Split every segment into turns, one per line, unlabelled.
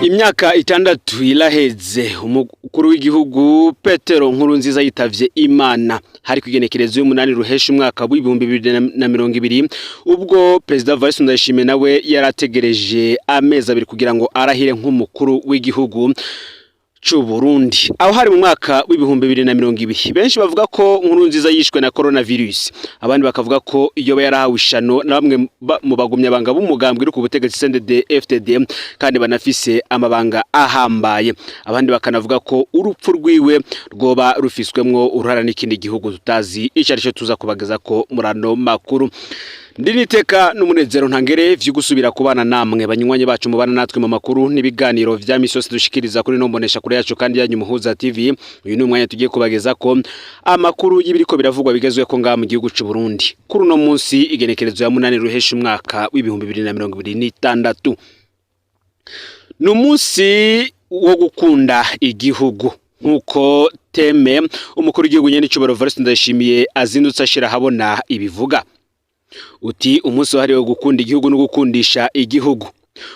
Imyaka 6 iraheze umukuru w'igihugu Petero Nkurunziza yitavye Imana. Hari kwigenekerezo y'umunani ruhesha umwaka w'2020, ubwo Perezida Evariste Ndayishimiye nawe yarategereje amezi 2 kugira ngo arahire nk'umukuru w'igihugu c'u Burundi. Aho hari mu mwaka w'2020. Benshi bavuga ko Nkurunziza yishwe na coronavirus, abandi bakavuga ko iyo yarahawe ishano na bamwe mu bagumyabanga b'umugambwe uri ku butegetsi CNDD FDD, kandi banafise amabanga ahambaye. Abandi bakanavuga ko urupfu rwiwe rwoba rufiswemwo uruhara n'ikindi gihugu tutazi ico arico. Tuza kubageza ko murano makuru. Ndiniteka n'umunezero ntangere vyo gusubira kubana namwe, banywanyi bacu mubana natwe mu makuru n'ibiganiro vya misi yose dushikiriza kuri nombonesha kuri yacu kandi yanyu Muhuza TV. Uyu ni umwanya tugiye kubageza ko amakuru y'ibiriko biravugwa bigezwe ko ngaha mu gihugu c'u Burundi kuri uno munsi, igenekerezo ya 8 ruhesha umwaka w'2026. Ni umunsi wo gukunda igihugu, nk'uko thème umukuru w'igihugu nyene icubahiro Evariste Ndayishimiye azindutse ashira ahabona ibivuga. Uti umunsi wahariwe gukunda igihugu no gukundisha igihugu.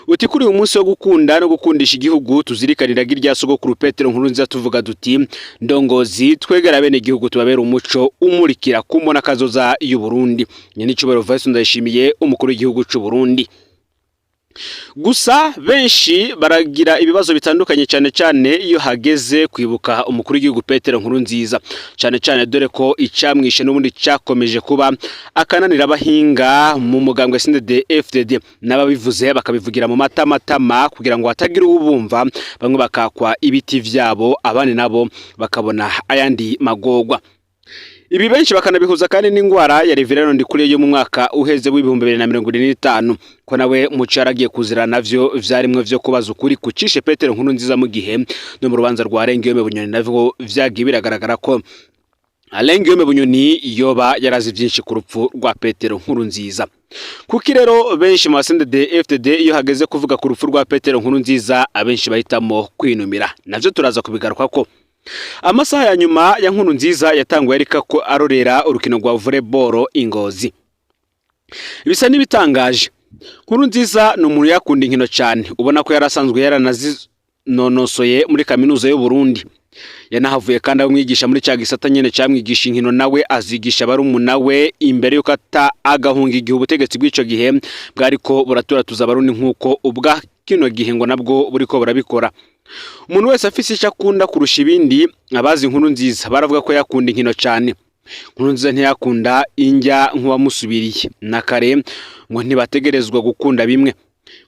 Uti kuri uyu munsi wo gukunda no gukundisha igihugu, tuzirikanira irya sogokuru Petero Nkurunziza, tuvuga duti: "Ndongozi, twegera bene igihugu, tubabera umuco umurikira kumbona kazoza y'u Burundi." Nyene icubahiro Evariste Ndayishimiye, umukuru w'igihugu c'u Burundi. Gusa benshi baragira ibibazo bitandukanye, cyane cyane iyo hageze kwibuka umukuru w'igihugu Petero Nkurunziza, cyane cyane dore ko icamwishe n'ubundi cyakomeje kuba akananira abahinga mu mugambwe CNDD FDD, n'ababivuze bakabivugira mu matamatama kugira ngo hatagira uwubumva. Bamwe bakakwa ibiti vyabo, abandi nabo bakabona ayandi magorwa. Ibi benshi bakanabihuza kandi n'ingwara ya Reverend Ndikuriye yo mu mwaka uheze w'2025, ko nawe muco yaragiye kuzira navyo vyarimwe vyo kubaza ukuri kucishe Petero Nkurunziza, mu gihe no mu rubanza rwa Alain Bunyoni navyo vyagiye biragaragara ko Alain Bunyoni yoba yarazi vyinshi ku rupfu rwa Petero Nkurunziza. Kuki rero benshi mu ba CNDD FDD, iyo hageze kuvuga ku rupfu rwa Petero Nkurunziza, abenshi bahitamo kwinumira? Navyo turaza kubigaruka ko amasaha ya nyuma ya Nkurunziza yatanguye ariko ko arorera urukino rwa volleyball Ingozi. Bisa n'ibitangaje. Nkurunziza ni umuntu yakunda inkino cyane, ubona ko yari asanzwe yaranazinonosoye muri kaminuza y'u Burundi. Yanahavuye kandi amwigisha muri cya gisata nyene camwigisha inkino, nawe azigisha barumuna we imbere yuko ata agahunga igihe ubutegetsi bw'ico gihe bwariko buraturatuza Abarundi, nk'uko ubwa kino gihe ngo nabwo buriko burabikora. Umuntu wese afise icyo akunda kurusha ibindi. Abazi Nkurunziza baravuga ko yakunda inkino cyane. Nkurunziza ntiyakunda indya nk'uwamusubiriye na kare, ngo ntibategerezwa gukunda bimwe.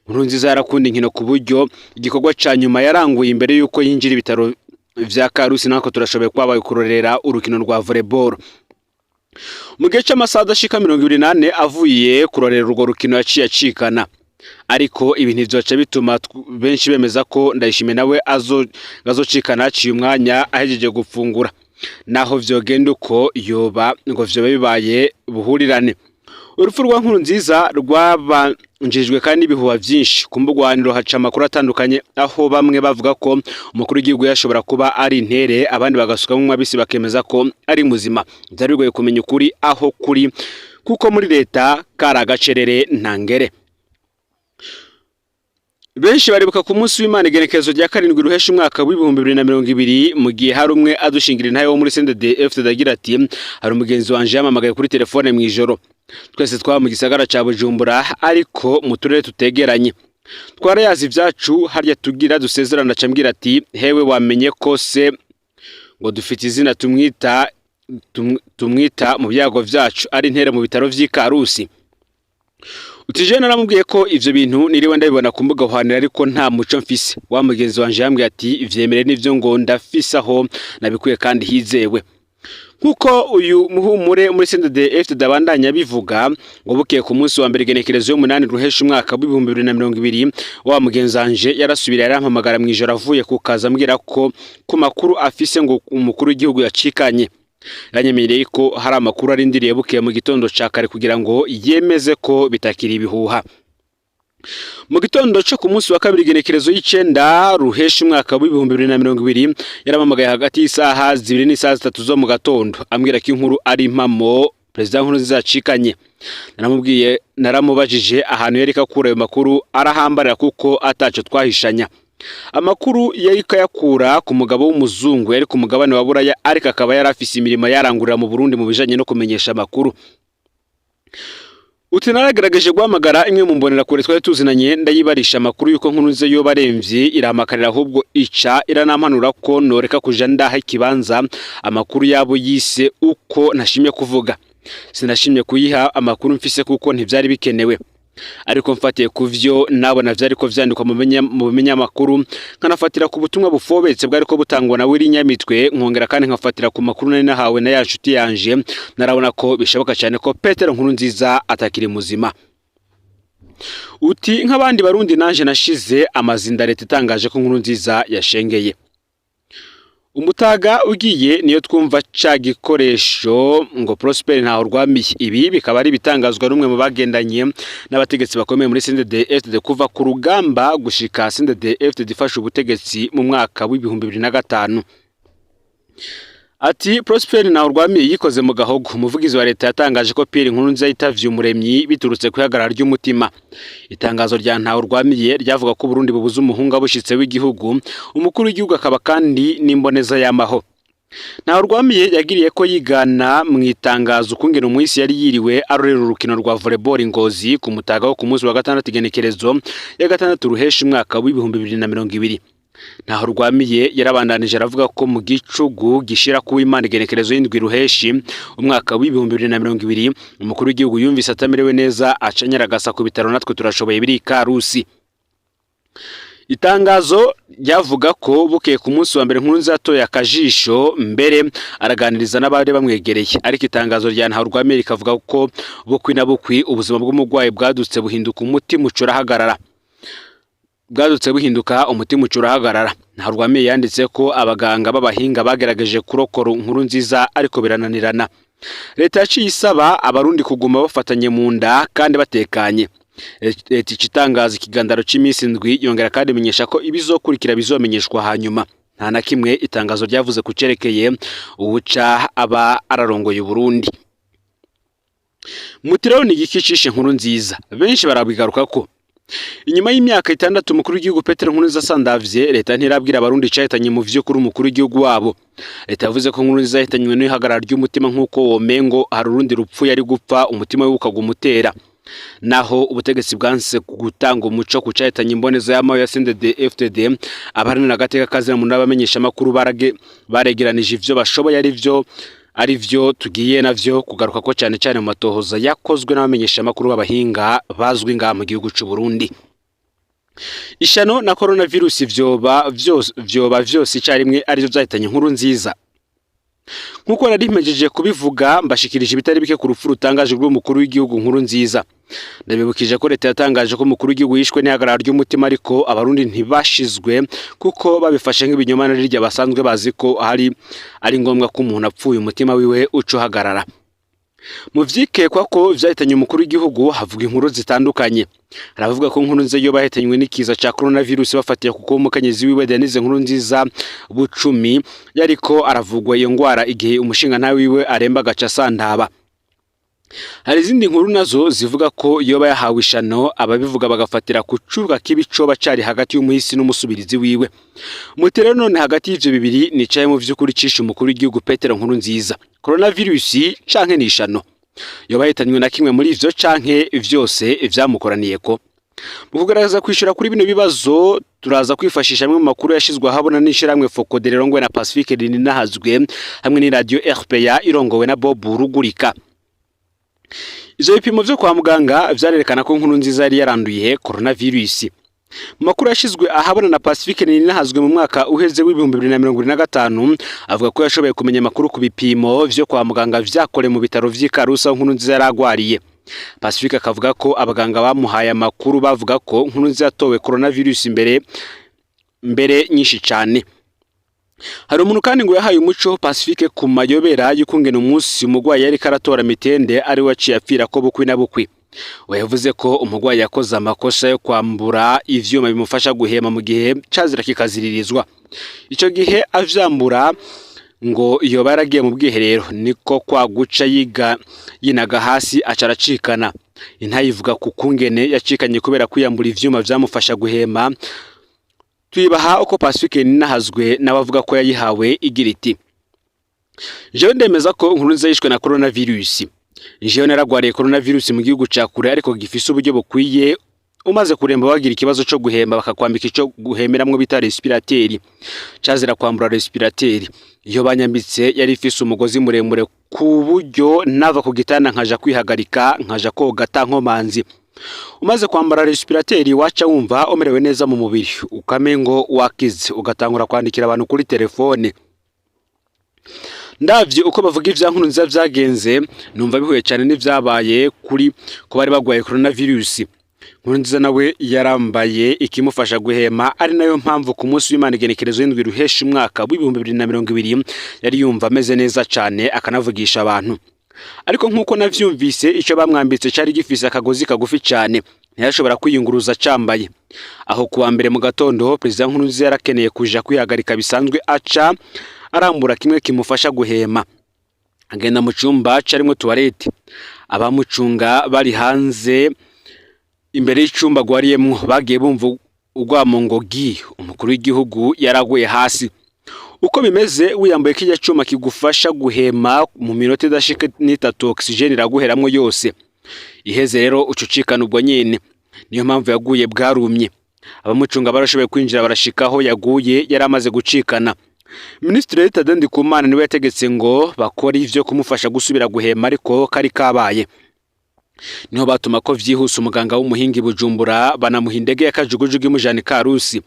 Nkurunziza yarakunda inkino ku buryo igikorwa ca nyuma yaranguye imbere y'uko yinjira ibitaro vya Karusi, nako turashoboye kwabaye kurorera urukino rwa volleyball. Mu gihe c'amasaha adashika 24 avuye kurorera urwo rukino, yaciye acikana. Ariko ibintu vyoca bituma benshi bemeza ko Ndayishimiye nawe azocikana haciye umwanya ahejeje gufungura. Naho vyogenda uko, yoba ngo vyoba bibaye buhurirane. Urupfu rwa Nkurunziza rwabanjirijwe kandi n'ibihuha vyinshi ku mbugwaniro, haca amakuru atandukanye, aho bamwe bavuga ko umukuru w'igihugu yashobora kuba ari intere, abandi bagasukamwo umwabisi bakemeza ko ari muzima. Vyari bigoye kumenya ukuri aho kuri, kuko muri leta kari agacerere ntangere. Benshi baribuka ku munsi w'Imana, igenekerezo rya 7 ruhesha umwaka w'2020, mu gihe hari umwe adushingira intahe wo muri CNDD FDD agira ati: "Hari umugenzi wanje yampamagaye kuri telefone mu ijoro. Twese twaba mu gisagara ca Bujumbura, ariko mu turere tutegeranye. Twarayazi ivyacu harya, tugira dusezerana, acambwira ati: 'Hewe, wamenye ko se ngo dufite izina tumwita mu byago vyacu, ari intere mu bitaro vy'i Karusi.' Uti je naramubwiye ko ivyo bintu niriwe ndabibona ku mbuga hwanira, ariko nta muco mfise. Wa mugenzi wanje yambwiye ati: 'Vyemere nivyo, ngo ndafise aho nabikuye kandi hizewe.'" Nkuko uyu muhumure muri CNDD FDD abandanya bivuga, ngo bukeye ku munsi wa mbere, igenekerezo y'umunani ruhesha umwaka w'2020, wa mugenzi wanje yarasubira yarampamagara mu ijoro avuye ku kazi, ambwira ko ku makuru afise ngo umukuru w'igihugu yacikanye. Yanyemereye ko hari amakuru arindiriye bukeye mu gitondo ca kare kugira ngo yemeze ko bitakiri ibihuha. Mu gitondo cyo ku munsi wa kabiri, igenekerezo y'icenda ruhesha umwaka w'2020, yaramamagaye hagati y'isaha 2 n'isaha 3 zo mu gatondo, ambwira ko inkuru ari impamo, Perezida Nkurunziza yacikanye. Naramubwiye, naramubajije ahantu yariko akura ayo makuru, arahambarira kuko ataco twahishanya. Amakuru yari kayakura ku mugabo w'umuzungu yari ku mugabane wa Buraya, ariko akaba yari afise imirimo yarangurira mu Burundi mu bijanye no kumenyesha amakuru. Uti naragerageje guhamagara imwe mu mbonerakure twari tuzinanye, ndayibarisha amakuru yuko Nkurunziza yoba aremvye, irahamakarira, ahubwo ica iranampanura ko noreka kuja ndaha ikibanza amakuru yabo yise uko ntashimye kuvuga. Sinashimye kuyiha amakuru mfise kuko ntivyari bikenewe, ariko mfatiye ku vyo nabona vyariko vyandikwa mu binyamakuru, nkanafatira ku butumwa bufobetse bwariko butangwa na Willy Nyamitwe, nkongera kandi nkafatira ku makuru nari nahawe na ya nshuti yanje, narabona ko bishoboka cyane ko Petero Nkurunziza atakiri muzima. Uti nk'abandi Barundi nanje nashize amazinda leta itangaje ko Nkurunziza yashengeye. Umutaga ugiye niyo twumva ca gikoresho ngo Prosper ntaho rwamiye. Ibi bikaba ari bitangazwa n'umwe mu bagendanye n'abategetsi bakomeye muri CNDD-FDD kuva ku rugamba gushika CNDD-FDD ifashe ubutegetsi mu mwaka w'2005. Ati Prosper ntaho rwamiye yikoze mu gahogo. Umuvugizi wa leta yatangaje ko Pierre Nkurunziza yitavye Umuremyi biturutse ku ihagarara ry'umutima. Itangazo rya ntaho rwamiye ryavuga ko Burundi bubuze umuhunga bushitse w'igihugu, umukuru w'igihugu akaba kandi n'imboneza y'amaho. Ntaho rwamiye yagiriye ko yigana mu itangazo ukungene umuhisi yari yiriwe arorera urukino rwa volleyball Ngozi ku mutaga wo ku munsi wa gatandatu, igenekerezo ya 6 Ruheshi umwaka w'2020. Ntaho rwamiye yarabandanije aravuga ko mu gicugu gishira ku Imana, igenekerezo y'indwi Ruheshi umwaka w'2020, umukuru w'igihugu yumvise atamerewe neza, aca anyaragasa ku bitaro Natwe Turashoboye biri Karusi. Itangazo ryavuga ko bukeye ku munsi wa mbere Nkurunziza yatoye akajisho, mbere araganiriza n'abari bamwegereye, ariko itangazo rya Ntaho rwamiye rikavuga ko bukwi na bukwi ubuzima bw'umurwayi bwadutse buhinduka, umutima uca urahagarara. Bwadutse buhinduka, umutima uca urahagarara. Ntaho rwamiye yanditse ko abaganga b'abahinga bagerageje kurokora Nkurunziza ariko birananirana. Leta yaciye isaba Abarundi kuguma bafatanye mu nda kandi batekanye. Leta ica itangaza ikigandaro cy'iminsi 7, yongera kandi imenyesha ko ibizokurikira bizomenyeshwa hanyuma. Nta na kimwe itangazo ryavuze ku cerekeye uwuca aba ararongoye Uburundi. Muti rero ni igiki cishe Nkurunziza? Benshi barabigaruka ko inyuma y'imyaka 6 umukuru w'igihugu Petero Nkurunziza asandavye, leta ntirabwira Abarundi icahitanye mu vy'ukuri umukuru w'igihugu wabo. Leta yavuze ko Nkurunziza yahitanywe n'ihagarara ry'umutima, nk'uko womengo hari urundi rupfu yari gupfa umutima we ukaguma utera. Naho ubutegetsi bwanse gutanga umuco ku cahitanye imbonezo y'amaho ya CNDD FDD, abaharanira agateka kazina muntu n'abamenyesha amakuru barage baregeranije ivyo bashoboye, ari vyo tugiye navyo kugaruka ko cyane cyane mu matohoza yakozwe n'abamenyesha amakuru b'abahinga bazwi ngaha mu gihugu c'u Burundi. Ishano na coronavirus vyoba vyose icarimwe arivyo vyahitanye Nkurunziza? Nkuko nari mpejeje kubivuga, mbashikirije ibitari bike ku rupfu rutangaje rw'umukuru w'igihugu Nkurunziza. Ndabibukije ko leta yatangaje ko umukuru w'igihugu yishwe n'ihagarara ry'umutima, ariko Abarundi ntibashizwe kuko babifashe nk'ibinyoma na rirya basanzwe bazi ko hari ari ngombwa ko umuntu apfuye umutima wiwe uca uhagarara. Mu vyikekwa ko vyahitanye umukuru w'igihugu havuga inkuru zitandukanye. Haravuga ko Nkurunziza yoba yahitanywe n'ikiza ca coronavirus, bafatiye kuko umukenyezi wiwe Denise Nkurunziza Bucumi yariko aravugwa iyo ngwara igihe umushingantahe wiwe aremba agaca asandaba. Hari izindi nkuru nazo zivuga ko yoba yahawe ishano, ababivuga bagafatira ku cuka kibi coba cari hagati y'umuhisi n'umusubirizi wiwe. Muti rero none hagati y'ivyo bibiri nicaye mu vy'ukuri cishe umukuru w'igihugu Petero Nkurunziza, coronavirus canke n'ishano? Yoba yahitanywe na kimwe muri ivyo canke vyose vyamukoraniyeko? Mu kugaragaza kwishura kuri bino bibazo, turaza kwifashisha amwe mu makuru yashizwe ahabona n'ishirahamwe Focode rirongowe na Pacifique Nininahazwe hamwe n'iradiyo RPA irongowe na Bob Rugurika. Ivyo bipimo vyo kwa muganga vyarerekana ko Nkurunziza yari yaranduye coronavirus. Mu makuru yashizwe ahabona na Pacifique Nininahazwe mu mwaka uheze w'2025, avuga ko yashoboye kumenya amakuru ku bipimo vyo kwa muganga vyakorewe mu bitaro vy'i Karusi aho Nkurunziza yari agwariye. Pacifique akavuga ko abaganga bamuhaye amakuru bavuga ko Nkurunziza yatowe coronavirus imbere mbere nyinshi cane. Hari umuntu kandi ngo yahaye umuco Pacifique ku mayobera y'ukungene umunsi umugwayi yariko aratora mitende ari we waciye apfira ko bukwi na bukwi. We yavuze ko umugwayi yakoze amakosa yo kwambura ivyuma bimufasha guhema mu gihe cazira kikaziririzwa. Ico gihe avyambura ngo yoba yaragiye mu bwiherero, niko kwa guca yiga yinaga hasi aca aracikana. Intayivuga ku kungene yacikanye kubera kwiyambura ivyuma vyamufasha guhema. Tuyibaha uko Pacifique Ninahazwe n'abavuga ko yayihawe, igira iti: "Jewe ndemeza ko Nkurunziza yishwe na coronavirus. Jewe naragwariye coronavirus mu gihugu ca kure, ariko gifise uburyo bukwiye. Umaze kuremba, wagira ikibazo co guhemba, bakakwambika ico guhemeramwo bita respirateur. Cazira kwambura respirateur. Iyo banyambitse yari ifise umugozi muremure, ku buryo nava ku gitanda nkaja kwihagarika, nkaja koga ata nkomanzi. Umaze kwambara respirateur, waca wumva umerewe neza mu mubiri, ukamengo wakize, ugatangura kwandikira abantu kuri telefone. Ndavye uko bavuga ivya Nkurunziza vyagenze, numva bihuye cane n'ivyabaye kuri ko bari bagwaye coronavirus. Nkurunziza nawe yarambaye ikimufasha guhema, ari nayo mpamvu ku munsi w'Imana igenekerezo y'indwi ruhesha umwaka w'2020 yari yumva ameze neza cane, akanavugisha abantu. Ariko nk'uko navyumvise, ico bamwambitse cari gifise akagozi kagufi cane, ntiyashobora kwiyunguruza cambaye. Aho kuwa mbere mu gatondo, Perezida Nkurunziza yarakeneye kuja kwihagarika bisanzwe, aca arambura kimwe kimufasha guhema, agenda mu cumba carimwo toilette. Abamucunga bari hanze imbere y'icumba agwariyemwo bagiye bumva urwamo ngo gi, umukuru w'igihugu yaraguye hasi. Uko bimeze, wiyambaye kirya cuma kigufasha guhema, mu minota idashika n'itatu oxygène iraguheramwo yose. Iheze rero ucucikana ubwo nyene. Niyo mpamvu yaguye bwarumye. Abamucunga barashoboye kwinjira, barashikaho yaguye yari amaze gucikana. Minisitiri Tade Ndikumana niwe yategetse ngo bakore ivyo kumufasha gusubira guhema, ariko kari kabaye. Niho batuma ko vyihuse umuganga w'umuhinga i Bujumbura, banamuha indege ya kajugujugu imujana i Karusi.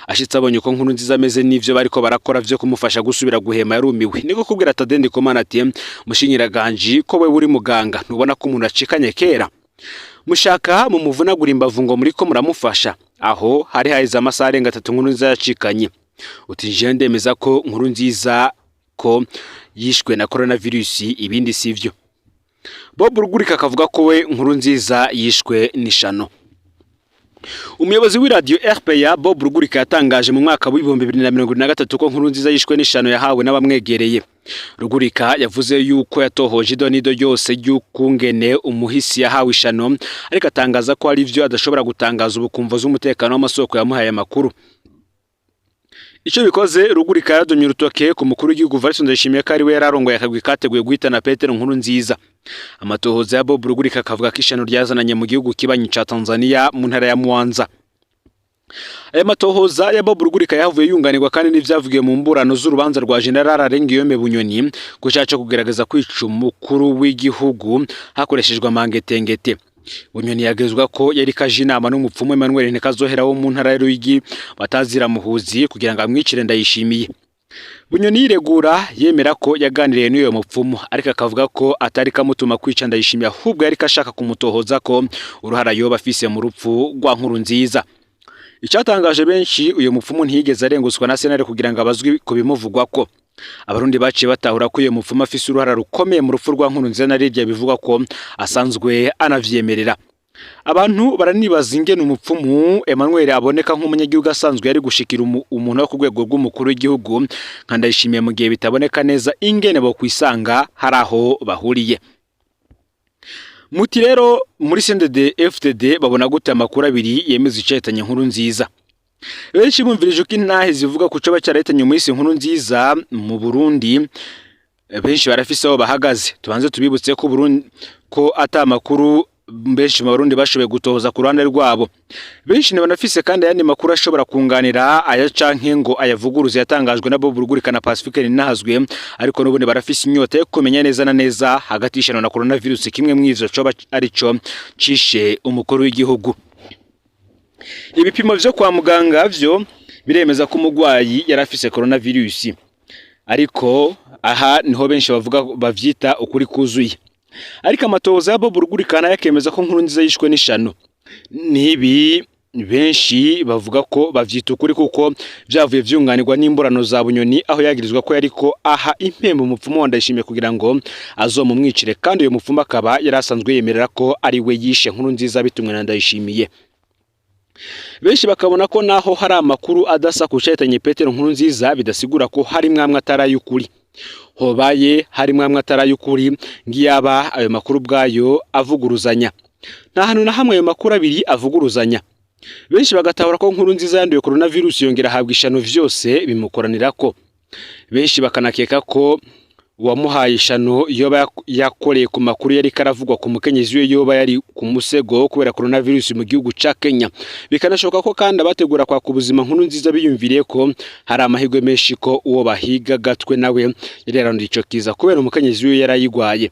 Ashitse, abonye uko Nkurunziza ameze n'ivyo bariko barakora vyo kumufasha gusubira guhema, yarumiwe. Niko kubwira Tade Ndikumana ati: 'Mushinyiraganji, ko wewe uri muganga, ntubona ko umuntu acikanye kera? Mushaka mumuvunagura imbavu ngo muriko muramufasha?' Aho hari haheze amasaha arenga 3 Nkurunziza yacikanye." Uti: "Jewe ndemeza ko Nkurunziza ko yishwe na coronavirus, ibindi sivyo." Bob Rugurika akavuga ko we Nkurunziza yishwe n'ishano. Umuyobozi w'iradiyo RPA Bob Rugurika yatangaje mu mwaka w'2023 ko Nkurunziza yishwe n'ishano yahawe n'abamwegereye. Rugurika yavuze yuko yatohoje idonido ryose ry'ukungene umuhisi yahawe ishano, ariko atangaza ko hari ivyo adashobora gutangaza ubu kumvo z'umutekano w'amasoko yamuhaye amakuru. Ico bikoze, Rugurika yaradumye urutoke ku mukuru w'igihugu Evariste Ndayishimiye ko ari we yararongoye akagwi kateguye guhitana Petero Nkurunziza. Amatohoza ya Bob Rugurika akavuga ko ishano ryazananye mu gihugu kibanyi ca Tanzania, mu ntara ya Mwanza. Aya matohoza ya Bob Rugurika yahavuye yunganirwa kandi n'ivyavugiwe mu mburano z'urubanza rwa General Arengiyome Bunyoni ku caha co kugerageza kwica umukuru w'igihugu hakoreshejwe amangetengete. Bunyoni yagezwa ko yari kaje inama n'umupfumu Emmanuel Ntikazohera wo mu ntara ya Ruyigi batazira Muhuzi kugira ngo amwicire Ndayishimiye. Bunyoni yiregura yemera ko yaganiriye n'uyo mupfumu, ariko akavuga ko atari kamutuma kwica Ndayishimiye, ahubwo yari ashaka kumutohoza ko uruhara yoba afise mu rupfu rwa Nkurunziza. Icyatangaje benshi, uyu mupfumu ntiyigeze arengutswa na sentare kugira ngo abazwe ku bimuvugwako. Abarundi baciye batahura ko uyu mupfumu afise uruhara rukomeye mu rupfu rwa Nkurunziza, na rirya bivugwa ko asanzwe anavyemerera. Abantu baranibaza ingene umupfumu Emmanuel aboneka nk'umunyagihugu asanzwe yari gushikira umuntu wo ku rwego rw'umukuru w'igihugu nka Ndayishimiye, mu gihe bitaboneka neza ingene bokwisanga hari aho bahuriye. Muti rero muri CNDD FDD babona gute amakuru abiri yemeza icahitanye Nkurunziza? Benshi bumvirije uko intahe zivuga ku coba carahitanye umuhisi Nkurunziza mu Burundi, benshi barafise aho bahagaze. Tubanze tubibutse ko Burundi ko ata makuru benshi mu Barundi bashoboye gutohoza ku ruhande rwabo. Benshi ntibanafise kandi ayandi makuru ashobora kunganira aya canke ngo ayavuguruze yatangajwe na Bob Rugurika na Pacifique Ninahazwe, ariko n'ubundi barafise inyota yo kumenya neza na neza hagati y'ishano na coronavirus kimwe mw'ivyo coba arico cishe umukuru w'igihugu. Ibipimo vyo kwa muganga vyo biremeza ko umugwayi yari afise coronavirus, ariko aha niho benshi bavuga bavyita ukuri kuzuye. Ariko amatohoza ya Bob Rugurika nayo akemeza ko Nkurunziza yishwe n'ishano. Nibi benshi bavuga ko bavyita ukuri kuko vyavuye vyunganirwa n'imburano za Bunyoni, aho yagirizwa ko yariko aha impembo umupfumu wa Ndayishimiye kugira ngo azomumwicire, kandi uyo mupfumu akaba yari asanzwe yemerera ko ari we yishe Nkurunziza bitumwe na Ndayishimiye. Benshi bakabona ko naho hari amakuru adasa ku cahitanye Petero Nkurunziza, bidasigura ko hari mwamwe atari ay'ukuri. Hobaye hari mwamwe atari ay'ukuri, ngiyaba ayo makuru ubwayo avuguruzanya. Nta hantu na hamwe ayo makuru abiri avuguruzanya. Benshi bagatahura ko Nkurunziza yanduye coronavirus, yongera ahabwa ishano, vyose bimukoranirako. Benshi bakanakeka ko uwamuhaye ishano yoba yakoreye ku makuru yari karavugwa ku mukenyezi we yoba yari ku musego kubera coronavirus mu gihugu ca Kenya. Bikanashoboka ko kandi abategura kwaka ubuzima Nkurunziza biyumviriye ko hari amahirwe menshi ko uwo bahiga gatwe nawe yari yaranduye ico kiza kubera umukenyezi we yarayigwaye.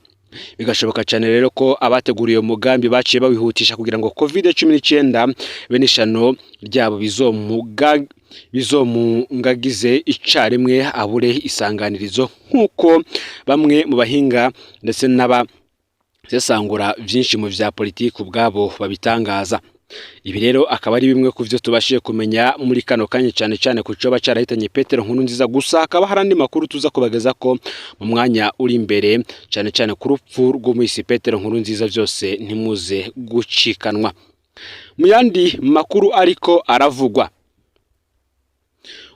Bigashoboka cyane rero ko abateguriye uwo mugambi baciye bawihutisha kugira ngo COVID-19 bene ishano ryabo bizomungagize icarimwe, abure isanganirizo, nk'uko bamwe mu bahinga ndetse n'abasesangura vyinshi mu vya politiki ubwabo babitangaza. Ibi rero akaba ari bimwe ku vyo tubashije kumenya muri kano kanya, cyane cyane ku coba carahitanye Petero Nkurunziza. Gusa hakaba hari andi makuru tuza kubageza ko mu mwanya uri imbere, cyane cyane ku rupfu rw'umuhisi Petero Nkurunziza. Vyose ntimuze gucikanwa. Mu yandi makuru ariko aravugwa,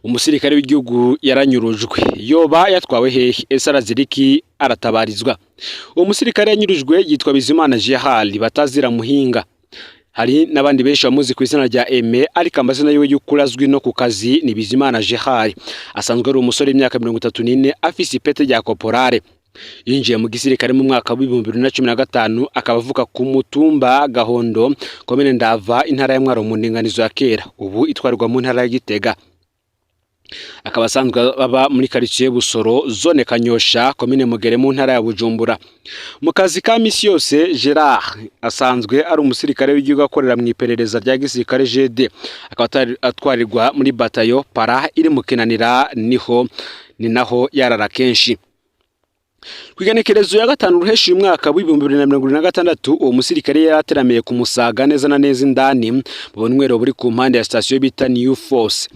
umusirikare w'igihugu yaranyurujwe, yoba yatwawe hehe? Ese araziriki aratabarizwa? Uwo musirikare yanyurujwe yitwa Bizimana Gerard batazira Muhinga. Hari n'abandi benshi bamuzi ku izina rya Aime, ariko amazina yiwe y'ukuri azwi no ku kazi ni Bizimana Gerard. Asanzwe ari umusore w'imyaka 34, afise ipete rya koporale. Yinjiye mu gisirikare mu mwaka w'2015, akaba avuka ku mutumba Gahondo, komine Ndava, intara ya Mwaro, mu ndinganizo ya kera, ubu itwarirwa mu ntara ya Gitega. Akaba asanzwe aba muri quartier Busoro, zone Kanyosha, komine Mugere, mu ntara ya Bujumbura. Mu kazi ka misi yose, Gerard asanzwe ari umusirikare w'igihugu akorera mu iperereza rya gisirikare GD, akaba atwarirwa muri batayo para iri mu Kinanira, niho ni naho yarara kenshi. Ku igenekerezo ya 5 Ruheshi uyu mwaka w'2026, uwo musirikare yari ateramiye ku Musaga, neza na neza indani mu bunywero buri ku mpande ya sitasiyo bita New Force.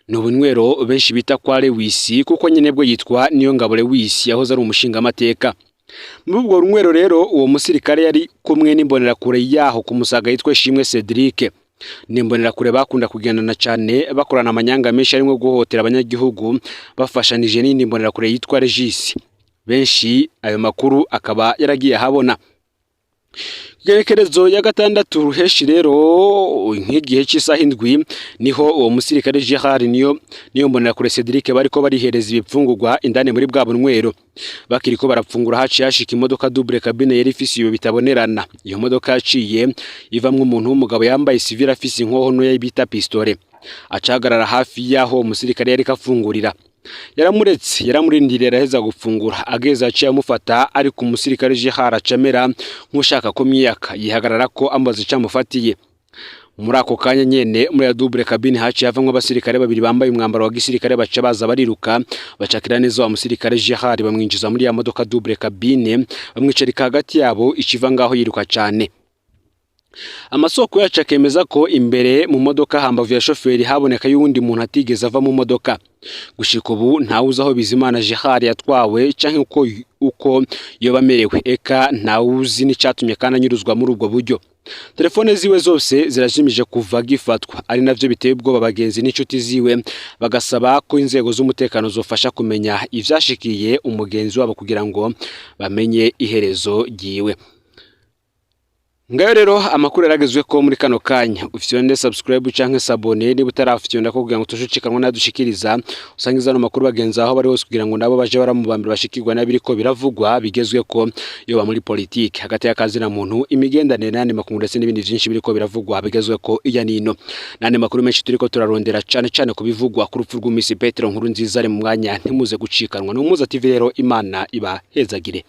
Ni ubunywero benshi bita kwa Lewis, kuko nyine bwo yitwa Niyongabo Lewis, yahoze ari umushingamateka. Muri ubwo runywero rero, uwo musirikare yari kumwe n'imbonerakure yaho ku Musaga yitwa Ishimwe Cedric. Ni imbonerakure bakunda kugendana cyane, bakorana amanyanga menshi arimo guhohotera abanyagihugu, bafashanije n'indi mbonerakure yitwa Regis. Benshi ayo makuru akaba yaragiye ahabona. Gerekerezo ya 6 Ruheshi rero, nk'igihe cy'isaha 7, niho uwo musirikare Gerard niyo mbonerakure Cedric bariko barihereza ibipfungurwa indani muri bwa bunywero. Bakiriko barapfungura, haciye hashika imodoka double cabine yari ifise ibiyo bitabonerana. Iyo modoka yaciye ivamwo umuntu w'umugabo yambaye civil, afise inkoho ntoya bita pistolet, acahagarara hafi y'aho umusirikare yariko afungurira. Yaramuretse, yaramurindiriye, araheza gufungura. Ageze aciye amufata, ariko umusirikare Gerard acamera nk'ushaka ko myiyaka, yihagarara ko amubaza icyo amufatiye. Muri ako kanya nyene, muri ya double cabine haciye havamwo abasirikare babiri bambaye umwambaro wa gisirikare, baca baza bariruka, bacakira neza wa musirikare Gerard, bamwinjiza muri ya modoka double cabine, bamwicarika hagati yabo, ikiva ngaho yiruka cane. Amasoko yacu akemeza ko imbere mu modoka, hambavu ya shoferi, haboneka y'uwundi muntu atigeze ava mu modoka. Gushika ubu ntawuzi aho Bizimana Gerard yatwawe canke uko yoba amerewe, eka ntawuzi n'icatumye kandi anyuruzwa muri ubwo buryo. Telefone ziwe zose zirazimije kuva agifatwa, ari navyo biteye ubwoba bagenzi n'inshuti ziwe, bagasaba ko inzego z'umutekano zofasha kumenya ivyashikiye umugenzi wabo kugira ngo bamenye iherezo ryiwe. Ngayo rero amakuru yaragezwe ko muri kano kanya. Ufyonde subscribe canke s'abonner niba utarafyonda ko, kugira ngo tushucikanwa nadushikiriza. Usangiza ano makuru bagenzi aho bari hose, kugira ngo nabo baje baramubambira bashikirwa n'abiriko biravugwa bigezwe ko, yoba muri politike, hagati y'akazina muntu, imigendanire n'andi makuru, ndetse n'ibindi vyinshi biriko biravugwa bigezwe ko iya nino, n'andi makuru menshi turiko turarondera, cane cane kubivugwa ku rupfu rw'umuhisi Petero Nkurunziza. Ari mu mwanya, ntimuze gucikanwa. Ni Umuza TV rero, Imana ibahezagire.